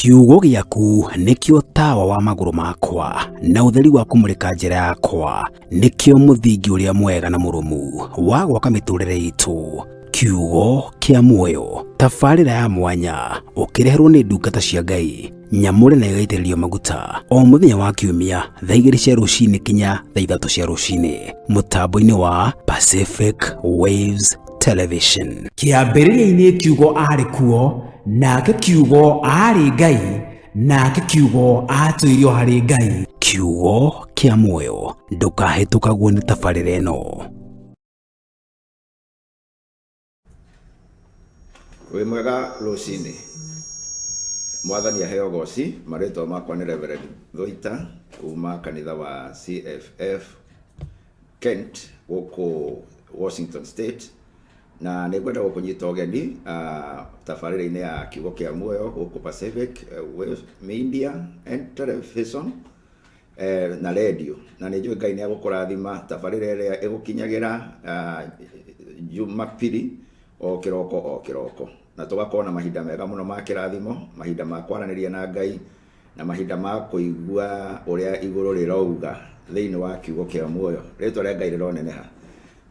Kiugo gĩaku nĩkĩo tawa wa magũrũ makwa na ũtheri wa kũmũrĩka njĩra yakwa, nĩkĩo mũthingi ũrĩa mwega na mũrũmu wa gwaka mĩtũrĩre itũ. Kiugo kĩa muoyo, tabarĩra ya mwanya ũkĩreherwo nĩ ndungata cia Ngai nyamũre na ĩgaitĩrĩrio maguta o mũthenya wa kiumia thaa 2 cia rũcinĩ kinya thaa 3 cia rũcinĩ mũtambo-inĩ wa Pacific Waves Television. Kĩambĩrĩria-inĩ kiugo aarĩ kuo, nake kiugo aarĩ Ngai, nake kiugo aatũire o harĩ Ngai. Kiugo kĩa muoyo, ndũkahĩtũkagwo nĩ tabarĩra ĩno. Wĩ mwega rũcinĩ. Mwathani aheo goci, marĩtwa makwa nĩ Reverend Thũita kuma kanitha wa CFF Kent gũkũ Washington State, na nĩ ngwenda gũkũnyita ũgeni tabarĩra-inĩ ya kiugo kĩa muoyo gũkũ Pacific Waves Media and Television na radio, na nĩ njũĩ Ngai nĩ egũkũrathima tabarĩra ĩrĩa ĩgũkinyagĩra Jumapili o kĩroko o kĩroko, na tũgakorwo na mahinda mega mũno ma kĩrathimo, mahinda ma kwaranĩria na Ngai, na mahinda ma kũigua ũrĩa igũrũ rĩrauga thĩinĩ wa kiugo kĩa muoyo. Rĩtwa rĩa Ngai rĩroneneha.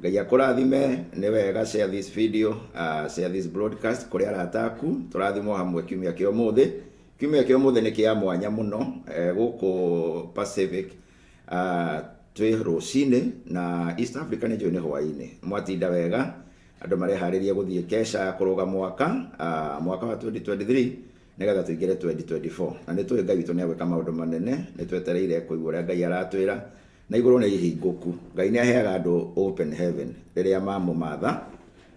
Ngai akũrathime, nĩ wega share this video, share this broadcast kũrĩ arata aku, tũrathimwo hamwe kiumia kĩa ũmũthĩ. Kiumia kĩa ũmũthĩ nĩ kĩa mwanya mũno gũkũ Pacific twĩ rũcinĩ na East Africa nĩ njũĩ nĩ hwaĩ-inĩ. Mwatinda wega, andũ mareharĩria gũthiĩ kesha kũrũga mwaka, mwaka wa 2023 nĩgetha tũingĩre 2024. Na nĩ tũĩ Ngai witũ nĩ egwĩka maũndũ manene, nĩ twetereire kũigua ũrĩa Ngai aratwĩra, na igũrũ nĩ ihingũku. Ngai nĩ aheaga andũ open heaven rĩrĩa mamũmatha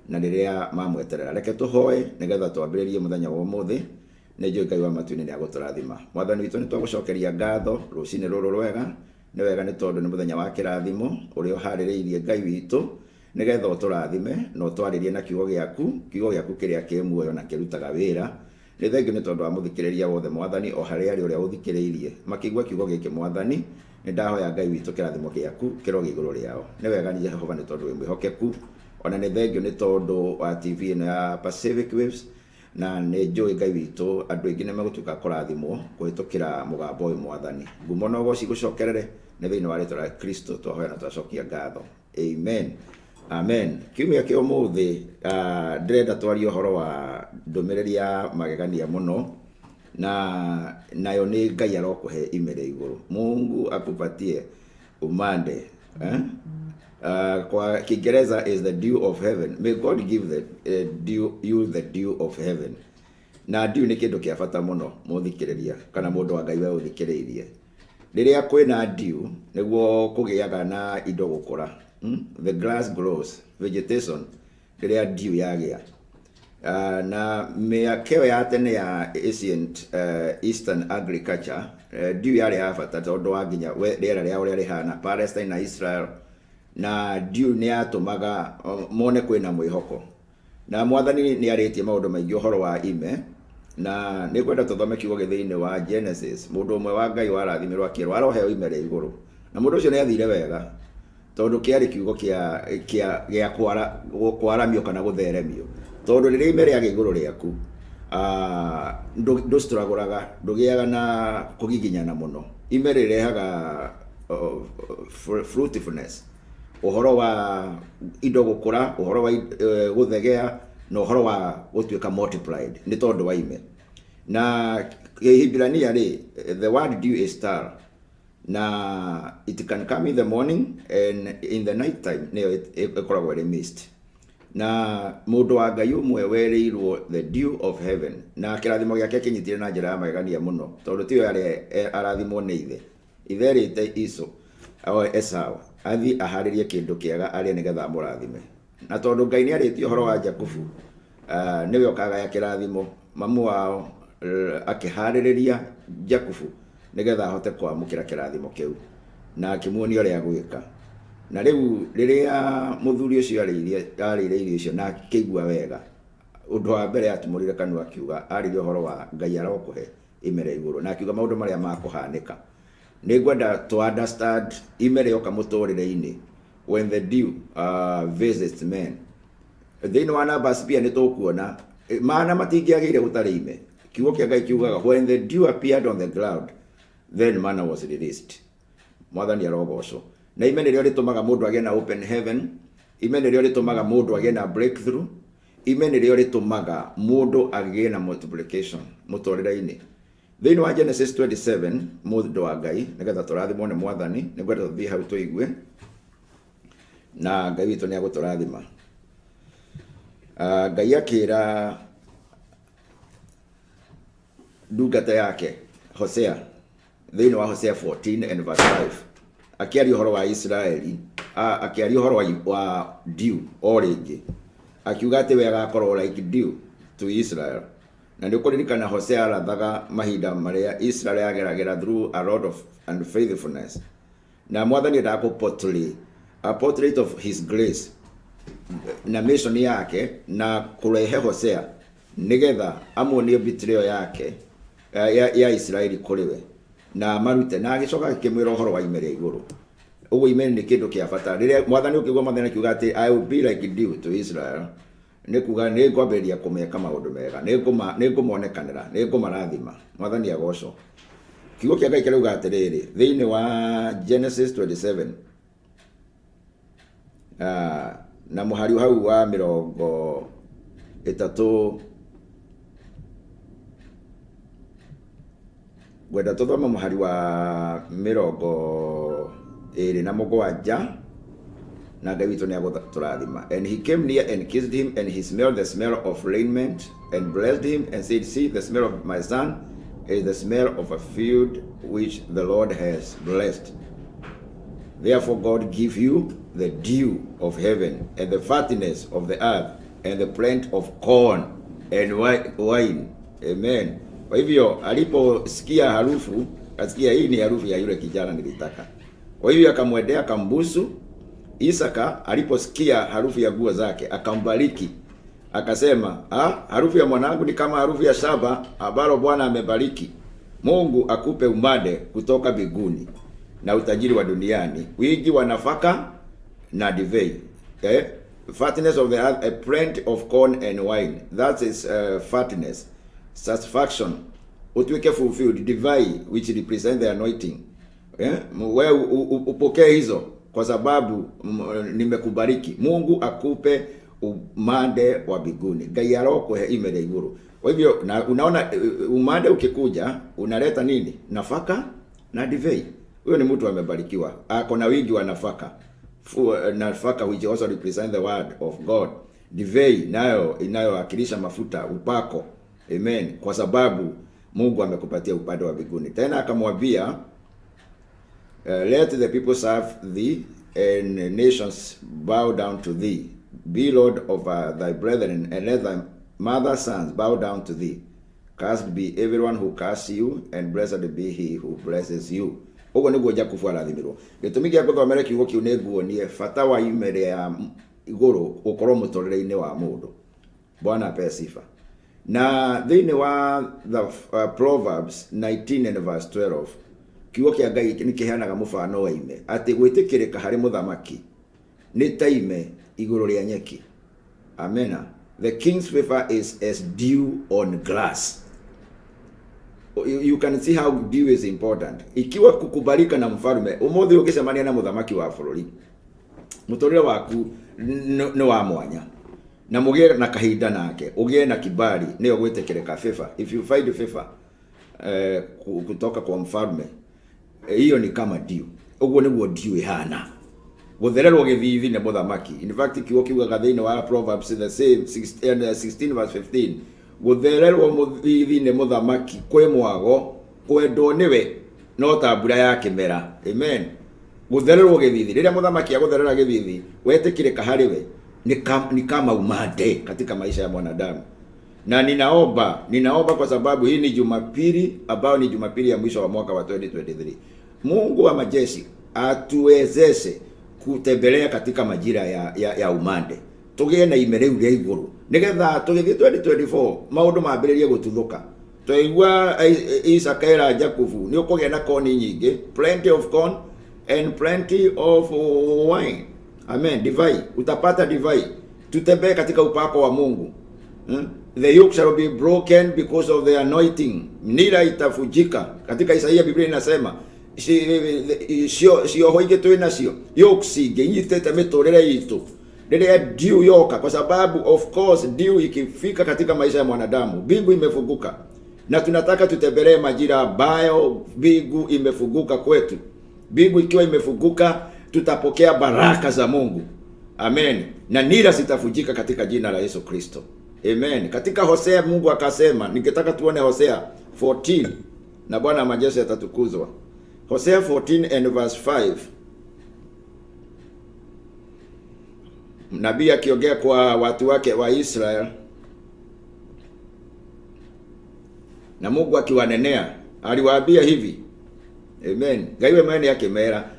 na rĩrĩa mamweterera. Reke tũhoe nĩgetha twambĩrĩrie mũthenya wa ũmũthĩ. Nĩ njũĩ Ngai wa matu-inĩ nĩ agũtũrathima. Mwathani witũ nĩ twagũcokeria ngatho rũcinĩ rũrũ rwega. Nĩ wega nĩ tondũ nĩ mũthenya wa kĩrathimo ũrĩa ũharĩrĩirie Ngai witũ nĩgetha ũtũrathime na ũtwarĩrie na kiugo gĩaku, kiugo gĩaku kĩrĩa kĩ muoyo na kĩrutaga wĩra. Nĩ thengiũ nĩ tondũ wa mũthikĩrĩria wothe Mwathani o harĩa arĩ ũrĩa ũthikĩrĩirie makĩigua kiugo gĩkĩ Mwathani, nĩ ndahoya Ngai witũ kĩrathimo gĩaku kĩrogĩa igũrũ rĩao. Nĩ wega Jehova nĩ tondũ wĩ mwĩhokeku. Ona nĩ thengiũ nĩ tondũ wa TV ĩno ya Pacific Waves, na nĩ njũĩ Ngai witũ andũ aingĩ nĩ megũtuĩka a kũrathimwo kũhĩtũkĩra mũgambo ũyũ Mwathani. Ngumo na ũgoci igũcokerere nĩ thĩinĩ wa rĩtwa rĩa Kristo twahoya na twacokia ngatho. Amen. Amen. Kiumia kĩa ũmũthĩ ndĩrenda twarie ũhoro wa ndũmĩrĩri ya magegania mũno, na nayo nĩ Ngai arokũhe ime rĩa igũrũ. Mungu akupatie umande. Eh? Kwa Kiingereza is the dew of heaven. May God give the dew, you the dew of heaven. Na dew nĩ kĩndũ kĩa bata mũno mũthikĩrĩria kana mũndũ wa Ngai we ũthikĩrĩirie. Rĩrĩa kwĩna dew nĩguo kũgĩaga na indo gũkũra. The grass grows, vegetation rĩrĩa dew yagĩa. Na mĩaka ĩyo ya tene ya ancient Eastern agriculture, dew yarĩ ya bata tondũ wa nginya rĩera rĩa ũrĩa rĩhana Palestine na Israel, na dew nĩ yatũmaga mone kwĩna mwĩhoko. Na Mwathani nĩ arĩtie maũndũ maingĩ ũhoro wa ime, na nĩ ngwenda tũthome kiugo gĩ thĩinĩ wa Genesis. Mũndũ ũmwe wa Ngai warathimirwo akĩrwo aroheo ime rĩa igũrũ, na mũndũ ũcio nĩ athire wega tondũ kĩarĩ kiugo gĩa kwaramio kana gũtheremio, tondũ rĩrĩa ime rĩagĩa igũrũ rĩaku, ndũstragũraga, ndũgĩaga na kũgiginyana mũno. Ime rĩrehaga fruitfulness, ũhoro wa indo gũkũra, ũhoro wa gũthegea, na ũhoro wa gũtuĩka multiplied nĩ tondũ wa ime. Na Kĩhibirania rĩ, the word dew is tar, na it can come in the morning and in the night time nĩyo ĩkoragwo ĩrĩ mist. Na mũndũ wa Ngai ũmwe werĩirwo the dew of heaven, na kĩrathimo gĩake kĩnyitire na njĩra ya magegania mũno, tondũ tiwe arĩ arathimwo nĩ ithe. Ithe erĩte Esau, Esau athiĩ aharĩrie kĩndũ kĩega arĩe nĩgetha amũrathime. Na tondũ Ngai nĩ arĩtie ũhoro wa Jakubu, nĩwe ũkagaya kĩrathimo, mamu wao akĩharĩrĩria Jakubu nĩgetha ahote kwamũkĩra kĩrathimo kĩu, na akĩmuonia ũrĩa agwĩka. Na rĩu rĩrĩa mũthuri ũcio arĩire irio icio na akĩigua wega, ũndũ wa mbere atumũrire kanua akiuga, aririe ũhoro wa Ngai arokũhe ime rĩa igũrũ, na akiuga maũndũ marĩa makũhanĩka. Nĩ ngwenda to understand ime rĩoka mũtũrĩre-inĩ, when the dew visits men. Thĩinĩ wa Numbers pia nĩ tũkuona mana matingĩagĩire gũtarĩ ime. Kiugo kĩa Ngai kiugaga, when the dew appeared on the ground, then manna was released. Mwathani arogocwo. Na ime nĩrĩo rĩtũmaga mũndũ agĩe na open heaven. Ime nĩrĩo rĩtũmaga mũndũ agĩe na breakthrough. Ime nĩrĩo rĩtũmaga mũndũ agĩe na multiplication mũtũrĩre-inĩ. Thĩinĩ wa Genesis 27, mũndũ wa Ngai, nĩgetha tũrathimwo nĩ Mwathani, nĩngwenda tũthiĩ hau tũigue, na Ngai witũ nĩ agũtũrathima. Ngai akĩra ndungata yake Hosea, thĩinĩ wa Hosea 14 and verse 5, akĩaria ũhoro wa Isiraeli, akĩaria ũhoro wa dew o rĩngĩ, akiuga atĩ we agakorwo like dew to Israel. Na nĩ ũkũririkana Hosea arathaga mahinda marĩa Israel yageragĩra through a lot of unfaithfulness. Na Mwathani endaga kũ portray a portrait of his grace na mission yake na kũrehe Hosea nĩgetha amuonie betrayal yake ya Isiraeli kũrĩ we na amarute, na agĩcoka akĩmwĩra ũhoro wa ime rĩa igũrũ. Ũguo ime nĩ kĩndũ kĩa bata. Rĩrĩa Mwathani ũkĩigua Mwathani akiuga atĩ I will be like dew to Israel, nĩ kuga nĩ ngwambĩrĩria kũmeka maũndũ mega, nĩ ngũmonekanĩra, nĩ ngũmarathima. Mwathani agocwo. Kiugo kĩa Ngai kĩrauga atĩrĩrĩ thĩinĩ wa Genesis 27, na mũhari hau wa 30, ngwenda tũthome mũhari wa 27, na Ngai witũ nĩ agũtũrathima. And he came near and kissed him, and he smelled the smell of raiment and blessed him and said, see, the smell of my son is the smell of a field which the Lord has blessed. Therefore God give you the dew of heaven and the fatness of the earth and the plenty of corn and wine. Amen. Kwa hivyo aliposikia harufu, akasikia hii ni harufu ya yule kijana nilitaka. Kwa hivyo akamwendea akambusu. Isaka aliposikia harufu ya nguo zake akambariki, akasema, harufu ya mwanangu ni kama harufu ya shamba ambalo Bwana amebariki. Mungu akupe umande kutoka mbinguni na utajiri wa duniani, wingi wa nafaka na divai. Fatness of the earth, a plenty of corn and wine. That is fatness, satisfaction. Utuweke fulfilled, divai which represent the anointing. Wewe upokee hizo kwa sababu nimekubariki. Mungu akupe umande wa mbinguni. Ngai arokũhe ime rĩa igũrũ. Kwa hivyo na, unaona umande ukikuja unaleta nini? Nafaka na divai. Huyo ni mtu amebarikiwa. Ako na wingi wa nafaka. Nafaka which also represent the word of God. Divai nayo inayowakilisha mafuta, upako. Amen. Kwa sababu Mungu amekupatia upande wa mbinguni. Tena akamwambia, let the people serve thee and nations bow down to thee. Be Lord over thy brethren and let thy mother's sons bow down to thee. Cursed be everyone who curses you and blessed be he who blesses you. Ũguo nĩguo Jakubu arathimirwo. Gĩtũmi gĩa gũthomera kiugo kĩu nĩ nguonie bata wa ime rĩa igũrũ gũkorwo mũtũrĩre-inĩ wa mũndũ. Bwana apewe sifa. Na thĩinĩ wa the Proverbs 19 and verse 12, kiugo kĩa Ngai nĩ kĩheanaga mũbano wa ime atĩ gwĩtĩkĩrĩka harĩ mũthamaki nĩ ta ime igũrũ rĩa nyeki. Amena. The king's favor is as dew on grass. You can see how dew is important. Ikiwa kukubalika na mfalme, ũmũthĩ ũngĩcemania na mũthamaki wa bũrũri, mũtũrĩre waku nĩ wa mwanya. Na mũgĩe na kahinda nake, ũgĩe na kibali, nĩyo gwĩtĩkĩrĩka, favor. If you find favor kutoka kwa mfalme, hiyo ni kama dew. Ũguo nĩguo dew ĩhana. Gũthererwo gĩthithi nĩ mũthamaki. In fact, kiugo kiugaga thĩinĩ wa Proverbs the same 16 verse 15, gũthererwo mũthithi nĩ mũthamaki kwĩ mwago, kwendwo nĩwe no ta mbura ya kĩmera. Amen. Gũthererwo gĩthithi, rĩrĩa mũthamaki agũtherera gĩthithi, wetĩkĩrĩka harĩ we ni kama umande katika maisha ya mwanadamu. Na ninaomba kwa sababu hii ni Jumapili ambayo ni Jumapili ya mwisho wa mwaka wa 2023. Mungu wa majeshi atuwezeshe kutembelea katika majira ya umande. Tũgĩe na ime rĩu rĩa igũrũ nĩgetha tũgĩthiĩ 2024 maũndũ mambĩrĩrie gũtuthũka. Twaigua Isaka era Jakubu nĩ ũkũgĩa na koni nyingĩ, plenty of corn and plenty of wine. Amen. Divai, utapata divai. Tutembee katika upako wa Mungu. The yoke shall be broken because of the anointing. Nira itafujika. Katika Isaia Biblia inasema cioho ingĩ twĩ nacio, yokes ingĩ inyitĩte mĩtũrĩre itũ rĩrĩa dew yoka, kwa sababu of course dew ikifika katika maisha ya mwanadamu, mbingu imefunguka, na tunataka tutembelee majira ambayo mbingu imefunguka kwetu. Mbingu ikiwa imefunguka, tutapokea baraka za Mungu. Amen. Na nira zitavunjika katika jina la Yesu Kristo. Amen. Katika Hosea Mungu akasema, ningetaka tuone Hosea 14 na Bwana wa majeshi atatukuzwa. Hosea 14 and verse 5. Nabii akiongea kwa watu wake wa Israel na Mungu akiwanenea, aliwaambia hivi. Amen. Ngai we mwene akimera.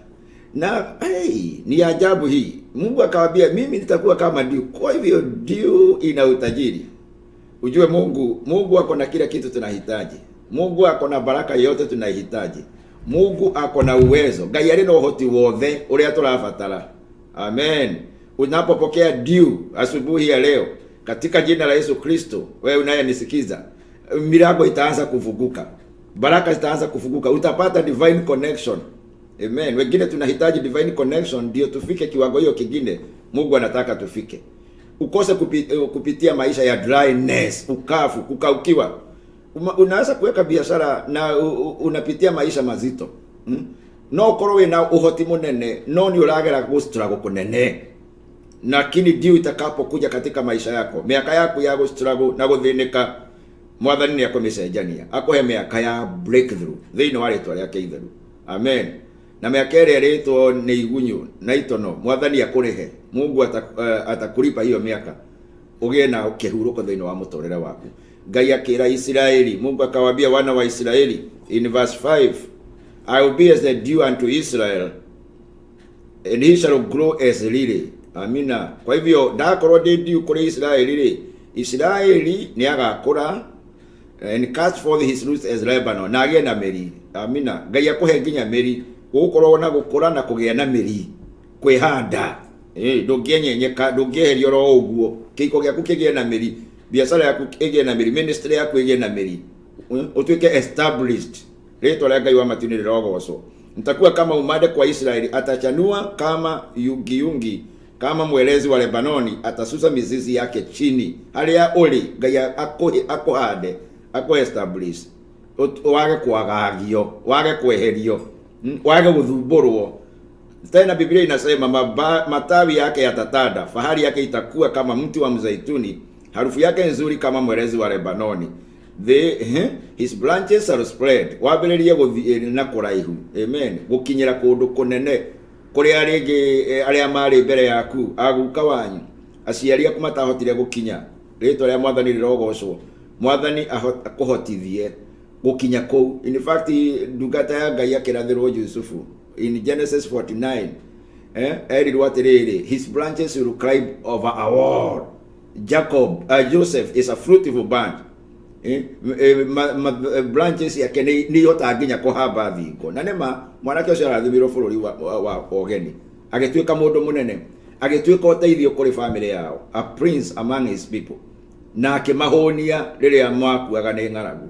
Na hey, ni ajabu hii. Mungu akawaambia mimi nitakuwa kama dew. Kwa hivyo dew ina utajiri. Ujue Mungu ako na kila kitu tunahitaji. Mungu ako na baraka yote tunahitaji. Mungu ako na uwezo. Ngai arĩ na ũhoti wothe ũrĩa tũrabatara. Amen. Unapopokea dew asubuhi ya leo katika jina la Yesu Kristo, wewe unayenisikiza, milango itaanza kufunguka, baraka zitaanza kufunguka, utapata divine connection. Amen. Wengine tunahitaji divine connection ndio tufike kiwango hiyo kingine Mungu anataka tufike. Ukose kupitia maisha ya dryness, ukavu, kukaukiwa. Unaweza kuweka biashara na unapitia maisha mazito. No ukorwo wina uhoti munene, no ni uragera gu struggle kunene. Lakini dew itakapokuja katika maisha yako, miaka yaku ya gu struggle na guthinika, Mwathani ni akũmĩcenjania, akũhe mĩaka ya breakthrough thĩinĩ wa rĩtwa rĩake itheru. Amen. Na mĩaka ĩrĩa ĩrĩtwo nĩ igunyũ na itono, Mwathani akũrĩhe. Mungu atakulipa hiyo miaka, ũgĩe na kĩhurũko thĩinĩ wa mũtũrĩre waku. Ngai akĩra Isiraeli, Mungu akawaambia wana wa Israeli in verse 5, I will be as the dew unto Israel and he shall grow as a lily. Amina. Kwa hivyo ndakorwo ndĩ dew kũrĩ Isiraeli rĩ, Isiraeli nĩ agakũra and cast forth his roots as Lebanon, na agĩe na mĩri. Amina. Ngai akũhe nginya mĩri, gũgũkorwo na gũkũra na kũgĩa na mĩri, kwĩhanda. Ndũngĩenyenyeka, ndũngĩeherio oro ũguo. Kĩhiko gĩaku kĩgĩe na mĩri, biacara yaku ĩgĩe na mĩri, ministry yaku ĩgĩe na mĩri, ũtuĩke established. Rĩtwa rĩa Ngai wa matu-inĩ rĩrogocwo. Nitakuwa kama umande kwa Israeli, atachanua kama yungiyungi, kama mwelezi wa Lebanoni, atasusa mizizi yake chini. Harĩa ũrĩ, Ngai akũhande, akũ establish, wage kwagagio, wage kweherio, wage gũthumbũrwo. Tena Biblia inasema matawi yake yatatanda, fahari yake itakuwa kama mti wa mzaituni, harufu yake nzuri kama mwerezi wa Lebanoni. His branches are spread. Wambĩrĩrie gũthiĩ na kũraihu. Amen. Gũkinyĩra kũndũ kũnene kũrĩa rĩngĩ arĩa marĩ mbere yaku, aguka wanyu, aciari aku matahotire gũkinya. Rĩtwa rĩa Mwathani rĩrogocwo. Mwathani akũhotithie gũkinya kũu. In fact, ndungata ya Ngai akĩrathĩrwo Jusufu in Genesis 49, erirwo atĩrĩrĩ, his branches will climb over a wall. Joseph is a fruitful branch. Branches yake nĩ ihotaga nginya kũhamba thingo. Na nĩma mwanake ũcio arathimirwo bũrũri wa ũgeni, agĩtuĩka mũndũ mũnene, agĩtuĩka ũteithio kũrĩ family yao, a prince among his people, na akĩmahũnia rĩrĩa makuaga nĩ ng'aragu.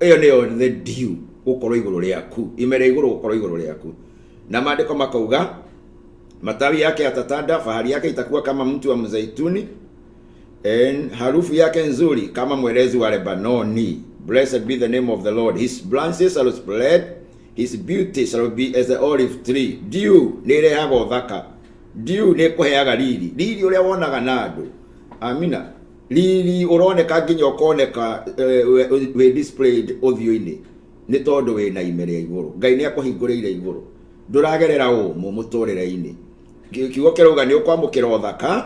Ĩyo nĩyo the dew gũkorwo igũrũ rĩaku, ime rĩa igũrũ gũkorwo igũrũ rĩaku. Na maandĩko makauga matawi yake yatatanda, fahari yake itakuwa kama mti wa mzaituni, and harufu yake nzuri kama mwerezi wa Lebanoni. Blessed be the name of the Lord. His branches shall spread, his beauty shall be as the olive tree. Dew nĩ ĩrehaga ũthaka, dew nĩ ĩkũheaga riri, riri ũrĩa wonaga na andũ. Amina. Riri ũroneka nginya ũkoneka wĩ displayed ũthiũ-inĩ nĩ tondũ wĩna ime rĩa igũrũ. Ngai nĩ akũhingũrĩire igũrũ, ndũragerera ũmũ mũtũrĩre-inĩ. Kiugo kĩrauga nĩ ũkwamũkĩra ũthaka.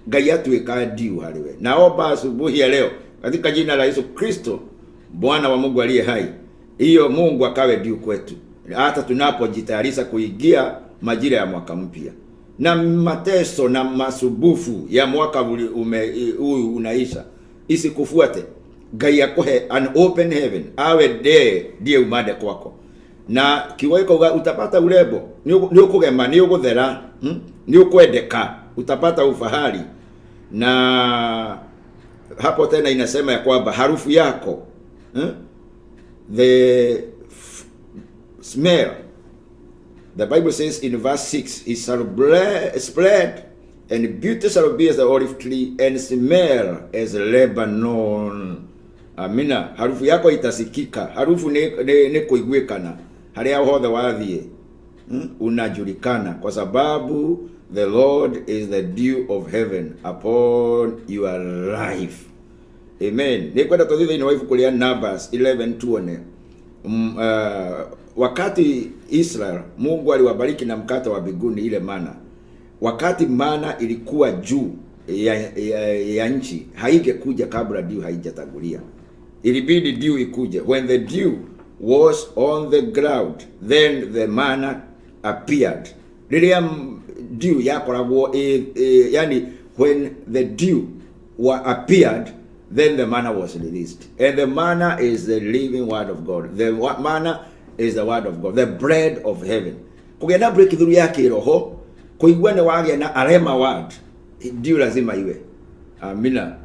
Ngai atuĩka dew harĩ we. Naomba asubuhi ya leo katika jina la Yesu Kristo Bwana wa Mungu aliye hai, hiyo Mungu akawe dew kwetu hata tunapojitayarisha kuingia majira ya mwaka mpya, na mateso na masubufu ya mwaka huyu unaisha isikufuate. Ngai akuhe an open heaven, awe ndiye umande kwako, na kiugo gĩkauga utapata urembo, nĩ ũkũgema, nĩ ũgũthera, nĩ ũkwendeka, utapata ufahari na Hapo tena inasema ya kwamba harufu yako, The smell. The Bible says in verse 6, it shall spread, and beauty shall be as the olive tree, and smell as Lebanon. Amina. Harufu yako itasikika. Harufu ni kuiguikana. Haria hothe wathiĩ, Unajulikana kwa sababu the Lord is the dew of heaven upon your life. Amen. Nĩngwenda tũthiĩ thĩinĩ wa ibuku rĩa Numbers 11 tuone wakati Israel Mungu aliwabariki na mkate wa mbinguni, ile mana. Wakati mana ilikuwa juu ya nchi, haingekuja kabla dew haijatangulia. Ilibidi dew ikuje. When the dew was on the ground, then the manna appeared. Rĩrĩa dew yakoragwo yani when the dew appeared, then the manna was released. And the manna is the living word of God. The manna is the word of God, the bread of heaven. Kũgĩa na breakthrough ya kĩroho, kũigua nĩ wagĩa na rhema word, dew lazima iwe. Amina.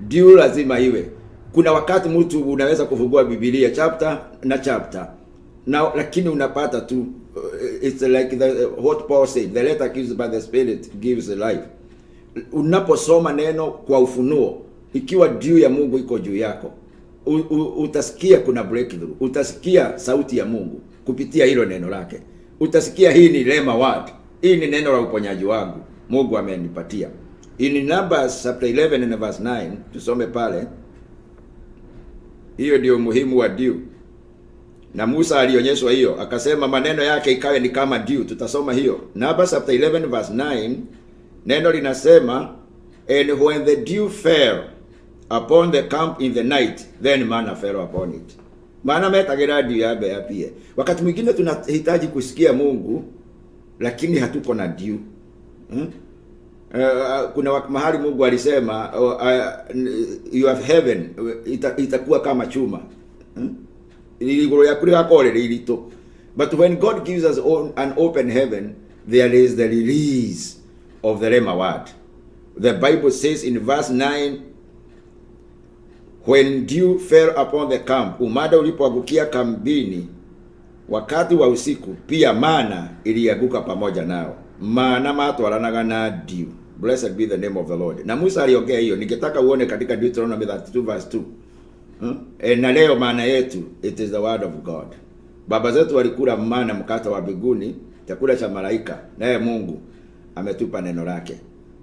Dew lazima iwe. Kuna wakati mtu unaweza kufungua Biblia chapter na chapter na, lakini unapata tu, it's like what Paul said, the letter gives by the Spirit gives life. Unaposoma neno kwa ufunuo, ikiwa dew ya Mungu iko juu yako, utasikia kuna breakthrough, utasikia sauti ya Mungu kupitia hilo neno lake. Utasikia hii ni rhema word, hii ni neno la uponyaji wangu Mungu amenipatia. In Numbers chapter 11 and verse 9, tusome pale. Hiyo ndio umuhimu wa dew. Na Musa alionyeshwa hiyo, akasema maneno yake ikawe ni kama dew. Tutasoma hiyo. Numbers chapter 11 verse 9, neno linasema, and when the dew fell upon the camp in the night, then manna fell upon it. Maana metagira dew yabe yapie. Wakati mwingine tunahitaji kusikia Mungu, lakini hatuko na dew. Kuna mahali Mungu alisema, you have heaven, itakuwa kama chuma. Igũrũ rĩaku rĩgakorwo rĩrĩ iritũ. But when God gives us an open heaven, there is the release of the rhema word. The Bible says in verse 9, when dew fell upon the camp, umande ulipoangukia kambini wakati wa usiku, pia mana ilianguka pamoja nao. Mana matwaranaga na dew. Blessed be the name of the Lord. Na Musa aliongea hiyo, ningetaka uone katika Deuteronomy 32 verse 2. Na leo maana yetu, it is the word of God. Baba zetu walikula mana, mkate wa mbinguni, chakula cha malaika, naye Mungu ametupa neno lake.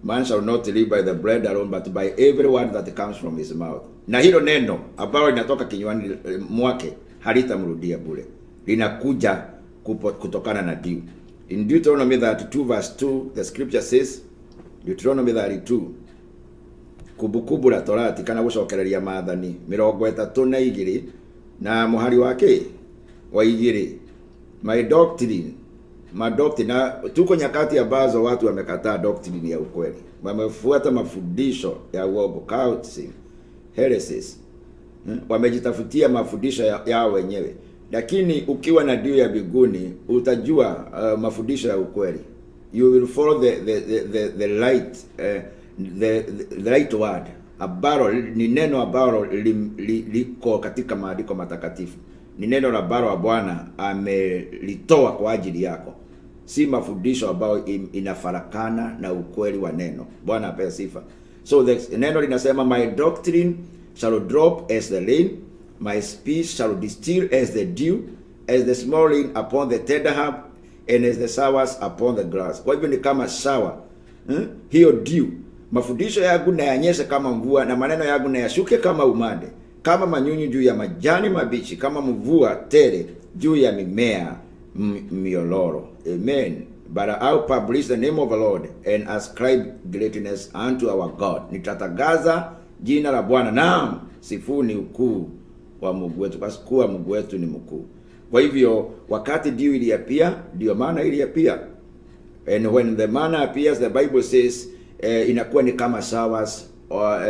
Man shall not live by the bread alone, but by every word that comes from his mouth. Na hilo neno ambalo linatoka kinywani mwake halitamrudia bure, linakuja kutokana na dew. In Deuteronomy 32 verse 2, the scripture says, Deuteronomy 32, Kumbukumbu la Torati kana gucokereria maathani mĩrongo ĩtatũ na igĩrĩ na mũhari wa kĩ wa igĩrĩ. My doctrine, my doctrine. Na tuko nyakati ambazo watu wamekataa doctrine ya ukweli, wamefuata mafundisho ya uongo, cultism, heresies. Wamejitafutia mafundisho yao wenyewe. Lakini ukiwa na dew ya mbinguni utajua mafundisho ya ukweli. You will follow the right word, ambalo ni neno ambalo liko katika maandiko matakatifu, ni neno ambalo Bwana amelitoa kwa ajili yako, si mafundisho ambayo inafarakana na ukweli wa neno. Bwana apewe sifa. So the neno linasema, my doctrine shall drop as the rain, my speech shall distill as the dew, as the small rain upon the tender herb, and as the showers upon the grass. Kwa hivyo ni kama shower. Hiyo dew. Mafundisho yangu na yanyeshe kama mvua, na maneno yangu na yashuke kama umande, kama manyunyu juu ya majani mabichi, kama mvua tele juu ya mimea mioloro. Amen. But I'll publish the name of the Lord and ascribe greatness unto our God. Nitatangaza jina la Bwana, naam, sifuni ukuu wa Mungu wetu, kwa kuwa Mungu wetu ni mkuu. Kwa hivyo wakati dew iliappear, ndio maana iliappear. And when the manna appears, the Bible says, inakuwa ni kama showers, or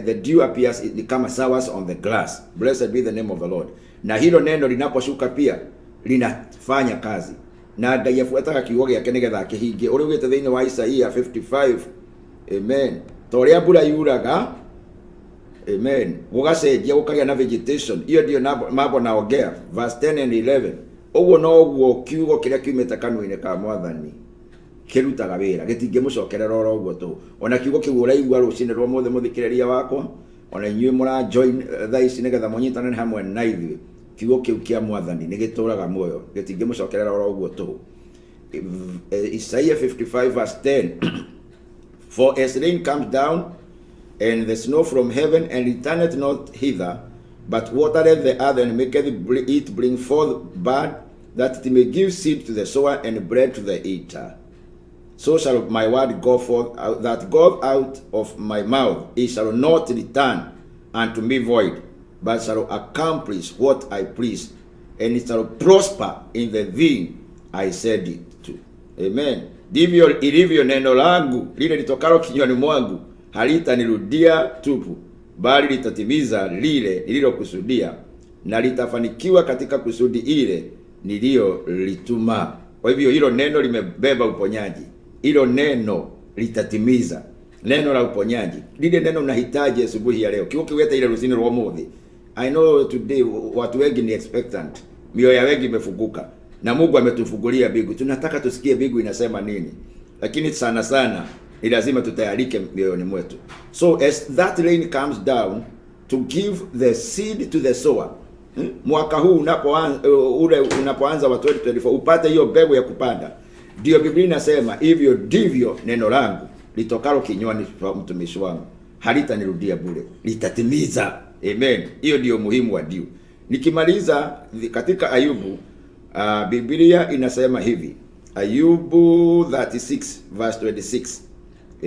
the dew appears ni kama showers on the grass. Blessed be the name of the Lord. Na hilo neno linaposhuka pia linafanya kazi. Na Ngai abuataga kiugo gĩake nĩgetha akĩhingie. Ũrĩa ugĩte thĩinĩ wa Isaiah 55. Amen. Ta ũrĩa mbura yuraga Amen. Gũgacenjia gũkagĩa na vegetation. Hiyo ndio mambo naongea verse 10 and 11. Ũguo noguo kiugo kĩrĩa kiumĩte kanua-inĩ ka Mwathani kĩrutaga wĩra, gĩtingĩmũcokerera oro ũguo tũhũ. Ona kiugo kĩu ũraigua rũcinĩ rwa ũmũthĩ, mũthikĩrĩria wakwa, ona inyuĩ mũra join thaa ici nĩgetha mũnyitane hamwe na ithuĩ, kiugo kĩu kĩa Mwathani nĩ gĩtũraga muoyo, gĩtingĩmũcokerera oro ũguo tũhũ. Isaiah 55 verse 10. For as rain comes down and the snow from heaven, and returneth not hither, but watereth the earth and maketh it bring forth bud, that it may give seed to the sower and bread to the eater, so shall my word go forth that goeth out of my mouth. It shall not return unto me void, but shall accomplish what I please, and it shall prosper in the thing I send it to. Amen. Ndivyo ilivyo neno langu lile litokalo kinywani mwangu, halitanirudia tupu, bali litatimiza lile nililokusudia, na litafanikiwa katika kusudi ile niliyolituma. Kwa hivyo hilo neno limebeba uponyaji, hilo neno litatimiza neno la uponyaji, lile neno unahitaji asubuhi ya leo. Kiugo kiweta ile ruzini rwa umuthi. I know today watu wengi ni expectant, mioyo ya wengi imefunguka na Mungu ametufungulia mbingu. Tunataka tusikie mbingu inasema nini, lakini sana sana ni lazima tutayarike mioyoni mwetu. So as that rain comes down to give the seed to the sower, Mwaka huu unapoanza, ule unapoanza wa 2024, upate hiyo mbegu ya kupanda. Ndio Biblia inasema hivyo ndivyo neno langu litokalo kinywani mwa mtumishi wangu halitanirudia bure, litatimiza. Amen. Hiyo ndio muhimu wa dew. Nikimaliza katika Ayubu, Biblia inasema hivi, Ayubu 36 verse 26.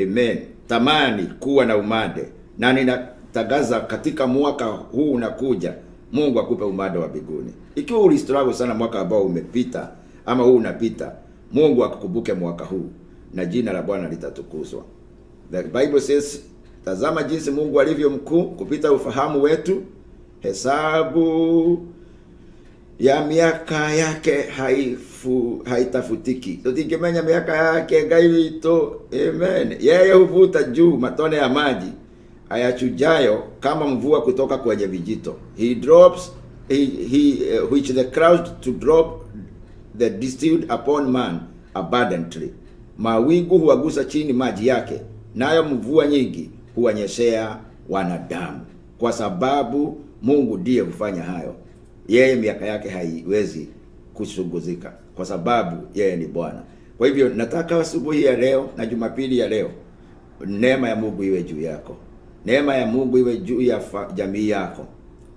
Amen. Tamani kuwa na umande, na ninatangaza katika mwaka huu unakuja, Mungu akupe umande wa mbinguni. Ikiwa ulistruggle sana mwaka ambao umepita ama huu unapita, Mungu akukumbuke mwaka huu na jina la Bwana litatukuzwa. The Bible says, tazama jinsi Mungu alivyo mkuu kupita ufahamu wetu, hesabu ya miaka yake haitafutiki. Tutingimenya miaka yake Ngai witũ. Amen. Yeye huvuta juu matone ya maji ayachujayo kama mvua kutoka kwenye vijito. He drops he which the clouds to drop the distilled upon man abundantly. Mawingu huagusa chini maji yake, nayo mvua nyingi huwanyeshea wanadamu. Kwa sababu Mungu ndiye hufanya hayo. Yeye miaka yake haiwezi kuchunguzika, kwa sababu yeye ni Bwana. Kwa hivyo nataka asubuhi ya leo na Jumapili ya leo, neema ya Mungu iwe juu yako, neema ya Mungu iwe juu ya jamii yako,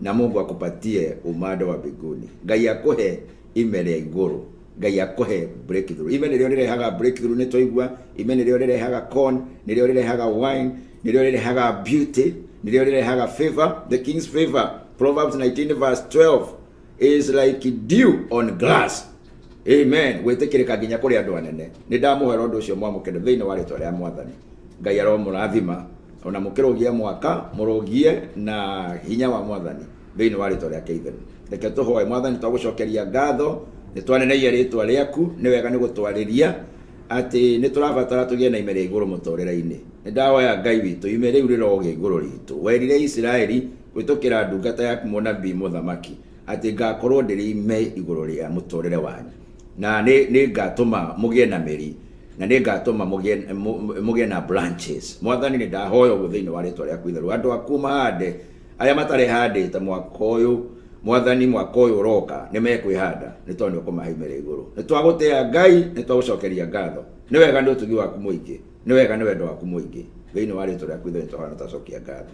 na Mungu akupatie umado wa mbinguni. Ngai akuhe ime rĩa igũrũ, Ngai akuhe breakthrough. Ime nĩrĩo rĩrehaga breakthrough, nĩ twaigua. Ime nĩrĩo rĩrehaga corn, nĩrĩo rĩrehaga wine, nĩrĩo rĩrehaga beauty, nĩrĩo rĩrehaga favor, the king's favor. Proverbs 19 verse 12 is like dew on grass. Amen. Gwĩtĩkĩrĩka nginya kũrĩ andũ anene. Nĩ ndamũhera ũndũ ũcio mwamũkĩre thĩinĩ wa rĩtwa rĩa Mwathani. Ngai aromũrathima ona mũkĩrũgie mwaka, mũrũgie na hinya wa Mwathani thĩinĩ wa rĩtwa rĩake itheru. Reke tũhoe. Mwathani, twagũcokeria ngatho, nĩ twaneneia rĩtwa rĩaku, nĩ wega nĩ gũtwarĩria atĩ nĩ tũrabatara tũgĩe na ime rĩa igũrũ mũtũrĩre-inĩ. Nĩ ndahoya Ngai witũ, ime rĩu rĩrogĩa igũrũ ritũ. Werire Isiraeli gwĩtũkĩra ndungata yaku mũnabii mũthamaki atĩ ngakorwo ndĩrĩ ime igũrũ rĩa mũtũrĩre wanyu, na nĩ ngatũma mũgĩe na mĩri, na nĩ ngatũma mũgĩe na branches. Mwathani, nĩ ndahoya ũguo thĩinĩ wa rĩtwa rĩaku itheru, andũ aku mahande, arĩa matarĩ handĩte mwaka ũyũ, Mwathani, mwaka ũyũ ũroka nĩ mekwĩhanda, nĩ tondũ nĩ ũkũmahe ime rĩa igũrũ. Nĩ twagũtĩa Ngai, nĩ twagũcokeria ngatho. Nĩ wega nĩ ũtugi waku mũingĩ, nĩ wega nĩ wendo waku mũingĩ. Thĩinĩ wa rĩtwa rĩaku itheru nĩ twahoya na twacokia ngatho.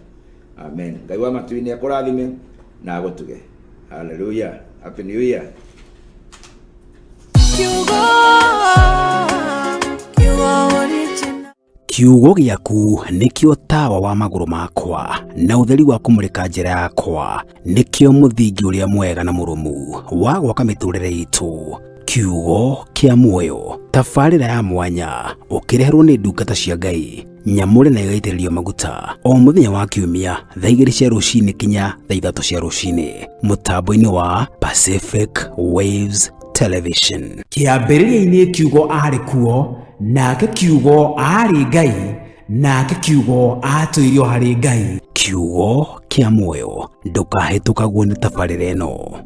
Amen. Ngai wa matu-inĩ akũrathime na agũtuge. Hallelujah. Happy New Year. Kiugo, Kiugo original. Kiugo gĩaku nĩkĩo tawa wa magũrũ makwa na ũtheri wa kũmũrĩka njĩra yakwa, nĩkĩo mũthingi ũrĩa mwega na mũrũmu wa gwaka mĩtũrĩre itũ. Kiugo kĩa muoyo, tabarĩra ya mwanya ũkĩreherwo nĩ ndungata cia Ngai nyamũre na ĩgaitĩrĩrio maguta o mũthenya wa kiumia thaa 2 cia rũcinĩ kinya thaa 3 cia rũcinĩ mũtambo-inĩ wa Pacific Waves Television. Kĩambĩrĩria-inĩ kiugo arĩ kuo, nake kiugo aarĩ Ngai, Nake Kiugo aatũire o harĩ Ngai. Kiugo kĩa muoyo, ndũkahĩtũkagwo nĩ tabarĩra ĩno.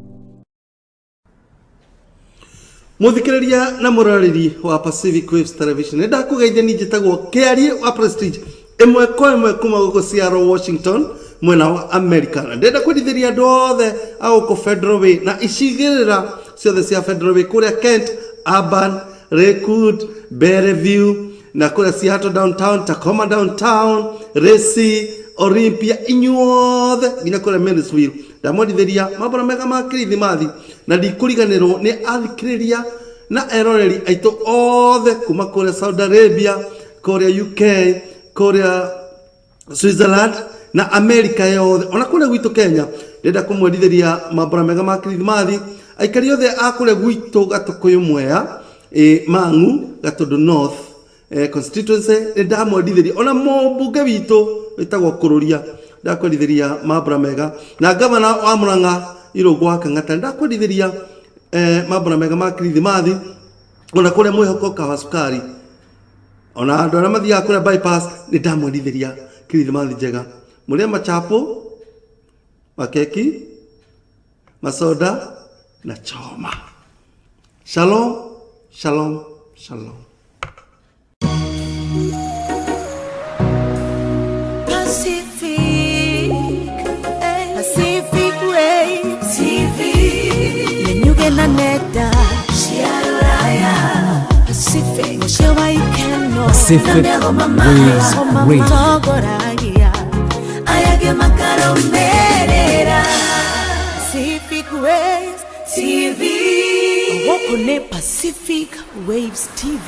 Muthikiriria na muroreri wa Pacific Waves Television, nĩ ndakũgeithia. Niĩ njĩtagwo Kĩarie wa Prestige, ĩmwe kwa ĩmwe kuma gũkũ Seattle, Washington, mwena wa America. Na ndĩrenda kwendithĩria andũ othe a gũkũ Federal Way na icigĩrĩra ciothe cia Federal Way, kũrĩa Kent, Urban, Lakewood, Bellevue, na kũrĩa Seattle downtown, Tacoma downtown, Resi, Olympia, inyuothe nginya kũrĩa Marysville, ndamwendithĩria mambura mega ma Kirithimathi. Na ndikũriganĩrwo nĩ athikĩrĩria na eroreri aitũ othe kuma kũrĩa Saudi Arabia, kũrĩa UK, kũrĩa Switzerland na America yothe, ona kũrĩa gwitũ Kenya. Ndĩrenda kũmwendithĩria mambura mega ma Kirithimathi aikari othe a kũrĩa gwitũ Gatũkũyũ, Mwea, Mang'u, Gatũndũ North constituency. Nĩ ndamwendithĩria ona mũmbunge witũ wĩtagwo Kũrũria, ndakwendithĩria mambura mega, na gavana wa Murang'a, Irũngũ wa Kang'ata, ndakwendithĩria mambura mega ma Kirithimathi. Ona kũrĩa Mwĩhoko Kawa Cukari, ona andũ arĩa mathiaga kũrĩa Bypass, nĩ ndamwendithĩria Kirithimathi njega. Mũrĩe machapo, makeki, masoda na choma. Shalom, shalom, shalom. Pacific, Pacific Waves TV. Menyuge na nenda cia rũraya, Pacific mũciĩ wa ikeno. Pacific Waves Radio. Matongoragia ayage makaromerera. Pacific Waves TV. Gũkũ nĩ Pacific Waves TV.